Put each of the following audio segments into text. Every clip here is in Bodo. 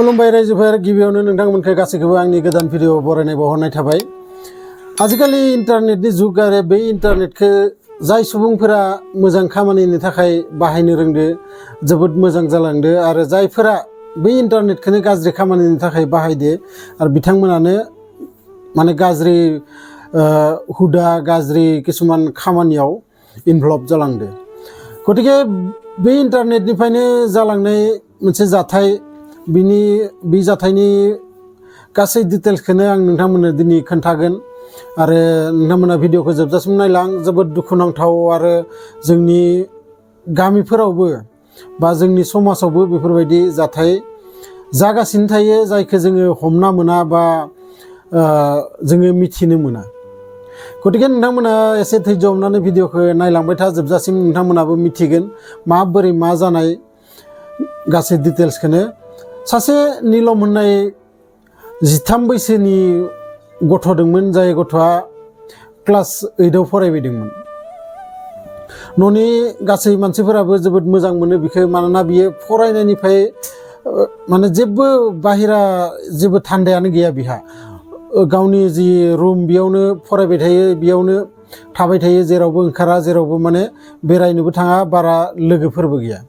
खुलुमबाय रायजोफोर गिबियावनो नोंथांमोनखौ गासैखौबो आंनि गोदान भिडिअ बरायनाय बावहरनाय थाबाय। आजिखालि इन्टारनेटनि जुग आरो बे इन्टारनेटखौ जाय सुबुंफोरा मोजां खामानिनि थाखाय बाहायनो रोंदो जोबोद मोजां जालांदो आरो जायफोरा बे इन्टारनेटखौनो गाज्रि खामानिनि थाखाय बाहायदो आरो बिथांमोनानो माने गाज्रि हुदा गाज्रि किसुमान खामानियाव इनभल्भ जालांदो। गतिके बे इन्टारनेटनिफ्रायनो जालांनाय मोनसे जाथाय बे जाथायनि गासै डिटेल्सखौनो आं नोंथांमोननो दिनै खोन्थागोन आरो नोंथांमोना भिडिअखौ जोबजासिम नायलां। जोबोद दुखुनांथाव आरो जोंनि गामिफोरावबो बा जोंनि समाजावबो बेफोरबायदि जाथाय जागासिनो थायो जायखौ जोङो हमना मोना बा जोङो मिथिनो मोना। गतिके नोंथांमोना एसे धैर्य हमनानै भिडिअखौ नायलांबाय था, जोबजासिम नोंथांमोनाबो मिथिगोन माबोरै मा जानाय गासै डिटेल्सखौनो। सासे नीलम होननाय 13 बैसोनि गथ' दंमोन, जाय गथ'आ क्लास 8आव फरायबायदोंमोन। न'नि गासै मानसिफोराबो जोबोद मोजां मोनो बिखौ, मानोना बियो फरायनायनिफ्राय माने जेबो बाहेरा जेबो थान्दायानो गैया बिहा। गावनि जि रुम बेयावनो फरायबाय थायो, बेयावनो थाबाय थायो, जेरावबो ओंखारा, जेरावबो माने बेरायनोबो थाङा, बारा लोगोफोरबो गैया।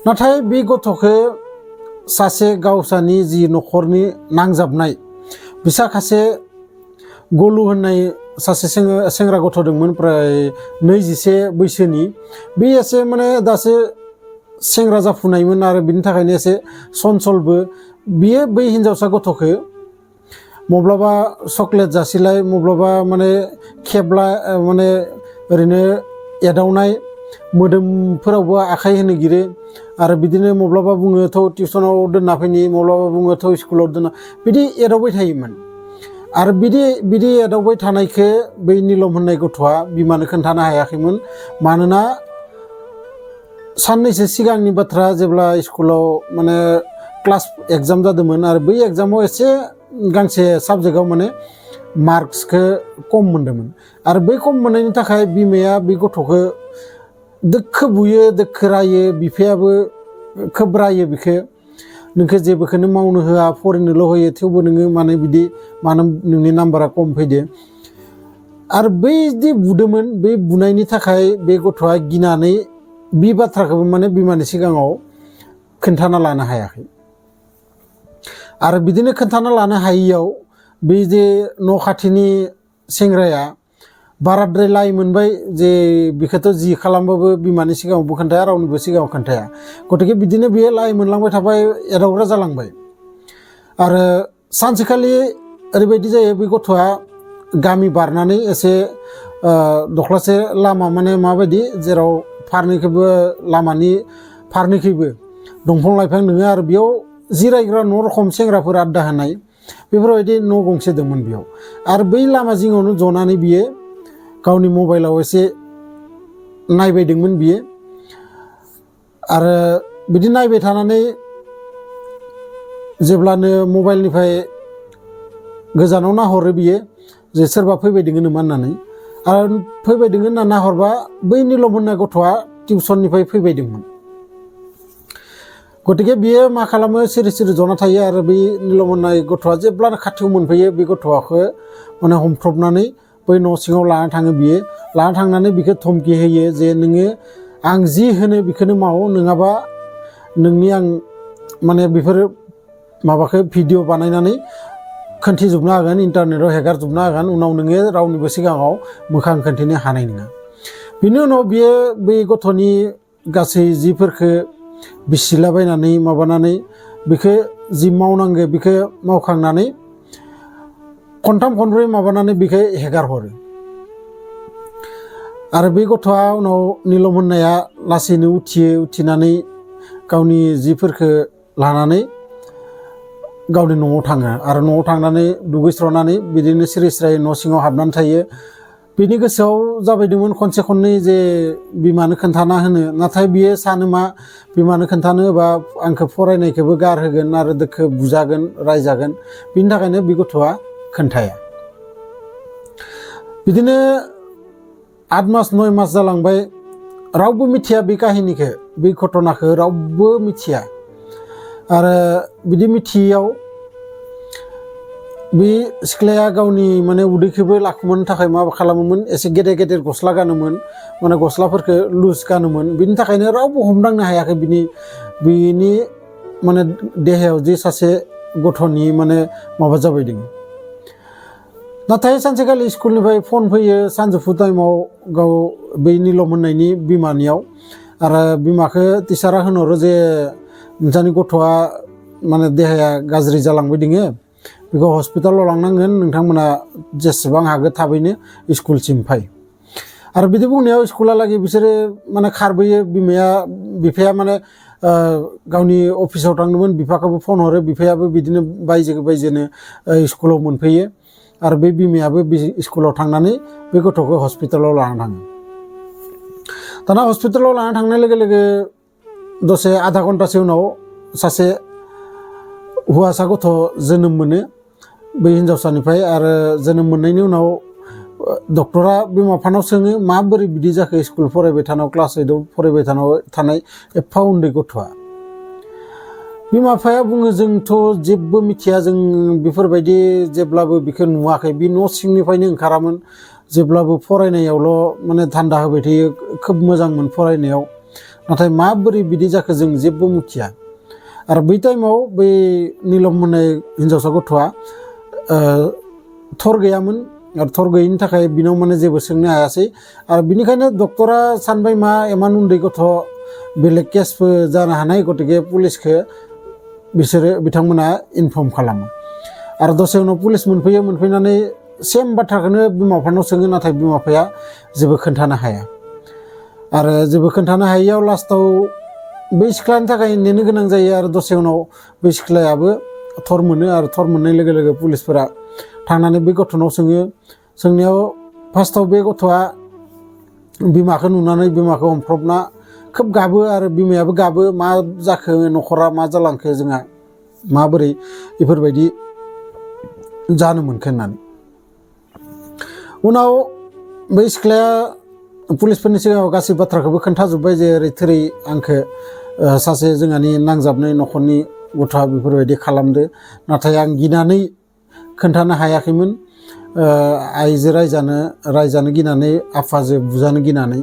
नाथाय बे गथ'खौ सासे गावसानि जि न'खरनि नांजाबनाय बिसा खासे गलु होननाय सासे सेंग्रा गथ' दंमोन, प्राय 21 बैसोनि। बे एसे माने दासो सेंग्रा जाफुनायमोन आरो बिनि थाखायनो एसे सनसलबो। बियो बै हिन्जावसा गथ'खौ मब्लाबा चक्लेट जासिलाय, मब्लाबा माने खेबला, माने ओरैनो एदावनाय, मोदोमफोरावबो आखाइ होनो गिरो आरो बिदिनो मब्लाबा बुङोथ' टिउसनाव दोनना फैनि, मब्लाबा बुङोथ' स्कुलाव दोनना, बिदि एदावबाय थायोमोन। आरो बिदि एदावबाय थानायखौ बै नीलम होननाय गथ'आ बिमानो खोन्थानो हायाखैमोन। मानोना साननैसो सिगांनि बाथ्रा, जेब्ला स्कुलाव माने क्लास एग्जाम जादोंमोन आरो बै एग्जामाव एसे गांसे साबजेक्टआव माने मार्क्सखौ खम मोन्दोंमोन आरो बै खम मोननायनि थाखाय बिमाया बे गथ'खौ दोखो बुयो, दोखो रायो, बिफायाबो खोब रायो बिखौ। नोंखौ जेबोखौनो मावनो होआ, फरायनोल' होयो, थेवबो नोङो मानो नोंनि नाम्बारा खम फैदो। आरो बैदि बुदोंमोन, बे बुनायनि थाखाय बे गथ'आ गिनानै बे बाथ्राखौबो माने बिमानि सिगाङाव खोन्थाना लानो हायाखै। आरो बिदिनो खोन्थाना लानो हायियाव बे जे न' खाथिनि सेंग्राया बाराद्राय लाय मोनबाय, जे बेखौथ' जि खालामबाबो बिमानि सिगाङावबो खोन्थाया, रावनिबो सिगाङाव खोन्थाया। गतिके बिदिनो बियो लाय मोनलांबाय थाबाय, एदावग्रा जालांबाय। आरो सानसेखालि ओरैबायदि जायो, बे गथ'आ गामि बारनानै एसे दख्लासे लामा, माने माबायदि, जेराव फारनैखैबो लामानि फारनैखैबो दंफां लाइफां दङ आरो बेयाव जिरायग्रा न' रखम सेंग्राफोर आड्डा होनाय बेफोरबायदि न' गंसे दंमोन बेयाव। आरो बै लामा जिङावनो जनानै बियो गावनि मबाइलाव एसे नायबायदोंमोन बियो। आरो बिदि नायबाय थानानै जेब्लानो मबाइलनिफ्राय गोजानाव नाहरो बियो जे सोरबा फैबायदों नामा होननानै, आरो फैबायदों होनना नाहरबा बै नीलम होननाय गथ'आ टिउसननिफ्राय फैबायदोंमोन। गतिके बियो मा खालामो, सिरि सिरि जना थायो आरो बै नीलम होननाय गथ'आ जेब्लानो खाथियाव मोनफैयो, बे गथ'खौ माने हमख्रबनानै बै न' सिङाव लाना थाङो। बियो लाना थांनानै बिखौ धमकि होयो जे नोङो आं जि होनो बेखौनो मावो, नङाबा नोंनि आं माने बेफोर माबाखौ भिडिअ बानायनानै खोन्थिजोबनो हागोन, इन्टारनेटआव हेगारजोबनो हागोन, उनाव नोङो रावनिबो सिगाङाव मोखां खोन्थिनो हानाय नङा। बिनि उनाव बियो बै गथ'नि गासै जिफोरखौ बिसिलाबायनानै माबानानै बेखौ जि मावनांगौ बेखौ मावखांनानै खनथाम खनब्रै माबानानै बेखौ हेगार हरो। आरो बे गथ'आ उनाव नीलम होननाया लासैनो उथिनानै गावनि जिफोरखौ लानानै गावनि न'आव थाङो आरो न'आव थांनानै दुगैस्रनानै बिदिनो सिरि सिरायै न' सिङाव हाबनानै थायो। बिनि गोसोआव जाबायदोंमोन खनसे खननै जे बिमानो खोन्थाना होनो, नाथाय बियो सानो मा, बिमानो खोन्थानो होबा आंखौ फरायनायखौबो गारहोगोन आरो दोखो बुजागोन, रायजागोन, बिनि थाखायनो बे गथ'आ खोन्थाया। बिदिनो 8 मास 9 मास जालांबाय, रावबो मिथिया बे काहिनिखौ, बे घटनाखौ रावबो मिथिया। आरो बिदि मिथियैयाव बे सिख्लाया गावनि माने उदैखौबो लाखुमानो थाखाय मा खालामोमोन एसे गेदेर गेदेर गस्ला गानोमोन माने गस्लाफोरखौ लुज गानोमोन बिनि थाखायनो रावबो हमदांनो हायाखै बिनि माने देहायाव जे सासे गथ'नि माने माबा जाबायदों। नाथाय सानसेखालि स्कुलनिफ्राय फन फैयो सानजौफु टाइमाव गाव बै निलम होननायनि बिमानियाव आरो बिमाखौ टिचारा होनहरो जे नोंथांनि गथ'आ माने देहाया गाज्रि जालांबाय दोङो बेखौ हस्पिटालाव लांनांगोन नोंथांमोना जेसेबां हागो थाबैनो स्कुलसिम फै आरो बिदि बुंनायाव स्कुलालागै बिसोरो माने खारबोयो बिफाया माने गावनि अफिसाव थांदोंमोन बिफाखौबो फन हरो बिफायाबो बिदिनो बायजोनो स्कुलाव मोनफैयो आरो बे बिमायाबो स्कुलाव थांनानै बे गथ'खौ हस्पिटालाव लाना थाङो। दाना हस्पिटालाव लाना थांनाय लोगो लोगो दसे आधा घन्टासो उनाव सासे हौवासा गथ' जोनोम मोनो बै हिनजावसानिफ्राय आरो जोनोम मोननायनि उनाव डक्टरा बिमा बिफानाव सोङो माबोरै बिदि जाखो स्कुल फरायबाय थानायाव क्लास 8आव फरायबाय थानाय एफा उन्दै गथ'आ। बिमा बिफाया बुङो जोंथ' जेबो मिथिया जों बेफोरबायदि जेब्लाबो बेखौ नुवाखै बे न' सिंनिफ्रायनो ओंखारामोन जेब्लाबो फरायनायावल' माने धान्दा होबाय थायो खोब मोजांमोन फरायनायाव नाथाय माबोरै बिदि जाखो जों जेबो मिथिया। आरो बै टाइमाव बै निलम होननाय हिनजावसा गथ'आ थर गैयामोन आरो थर गैयिनि थाखाय बिनाव माने जेबो सोंनो हायासै आरो बिनिखायनो डक्टरा सानबाय मा इमान उन्दै गथ' बेलेग केसबो जानो हानाय गतिके पुलिसखौ बिथांमोना इनफर्म खालामो आरो दसे उनाव पुलिस मोनफैनानै सेम बाथ्राखौनो बिमा बिफानाव सोङो नाथाय बिमा बिफाया जेबो खोन्थानो हाया आरो जेबो खोन्थानो हायैयाव लास्टाव बै सिख्लानि थाखाय नेनो गोनां जायो आरो दसे उनाव बै सिख्लायाबो थर मोनो आरो थर मोननाय लोगो लोगो पुलिसफोरा थांनानै बे गथ'नाव सोंनायाव फार्स्टआव बे गथ'आ बिमाखौ नुनानै बिमाखौ हमफ्रबना खोब गाबो आरो बिमायाबो गाबो मा जाखो न'खरा मा जालांखो जोंहा माबोरै बेफोरबायदि जानो मोनखो होननानै। उनाव बै सिख्लाया पुलिसफोरनि सिगाङाव गासै बाथ्राखौबो खोन्थाजोब्बाय जे ओरै थोरै आंखौ सासे जोंहानि नांजाबनाय न'खरनि गथ'आ बेफोरबायदि खालामदो नाथाय आं गिनानै खोन्थानो हायाखैमोन आइजो रायजानो गिनानै आफाजों बुजानो गिनानै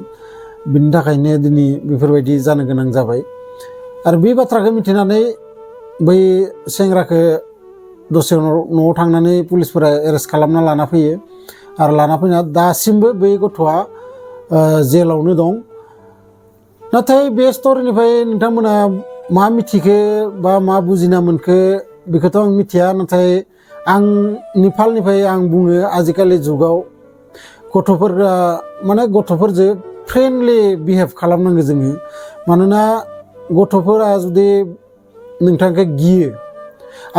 बिनि थाखायनो दिनै बेफोरबायदि जानो गोनां जाबाय। आरो बे बाथ्राखौ मिथिनानै बै सेंग्राखौ दसे न'आव थांनानै पुलिसफोरा एरेस्ट खालामना लाना फैयो आरो लाना फैना दासिमबो बै गथ'आ जेलावनो दं। नाथाय बे स्ट'रिनिफ्राय नोंथांमोना मा मिथिखो बा मा बुजिना मोनखो बेखौथ' आं मिथिया नाथाय आंनि फालनिफ्राय आं बुङो आजिखालि जुगाव गथ'फोरा माने गथ'फोरजों फ्रेन्डलि बिहेभ खालामनांगौ जोङो मानोना गथ'फोरा जुदि नोंथांखौ गियो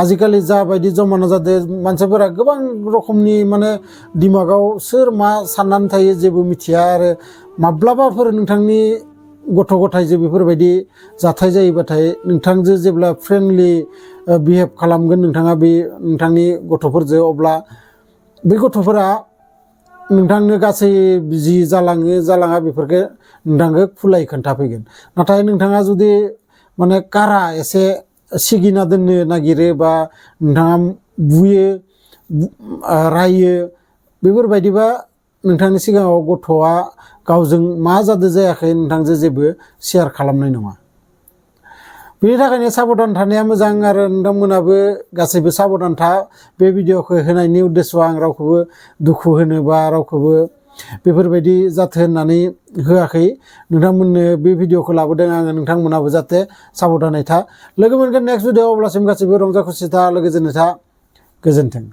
आजिखालि जाबायदि जमाना जादों मानसिफोरा गोबां रोखोमनि माने दिमागाव सोर मा साननानै थायो जेबो मिथिया आरो माब्लाबाफोर नोंथांनि गथ' गथायजों बेफोरबायदि जाथाय जायोबाथाय नोंथांजों जेब्ला फ्रेन्डलि बिहेभ खालामगोन नोंथाङा बे नोंथांनि गथ'फोरजों अब्ला बे गथ'फोरा नोंथांनो गासै जि जालाङा बेफोरखौ नोंथांखौ खुलायै खोन्थाफैगोन। नाथाय नोंथाङा जुदि माने कारा एसे सिगिना दोननो नागिरो बा नोंथाङा बुयो रायो बेफोरबायदिबा नोंथांनि सिगाङाव गथ'आ गावजों मा जादों जायाखै नोंथांजों जेबो शेयार खालामनाय नङा। बेनि थाखायनो साबधान थानाया मोजां आरो नोंथांमोनाबो गासैबो साबधान था। बे भिडिअखौ होनायनि उद्देश्यआ आं रावखौबो दुखु होनो बा रावखौबो बेफोरबायदि जाथो होननानै होआखै नोंथांमोननो बे भिडिअखौ लाबोदों आङो नोंथांमोनाबो जाहाथे साबधानै था। लोगो मोनगोन नेक्स्ट भिडिअ अब्लासिम गासैबो रंजा खुसि था लोगोजोंनो था गोजोन्थों।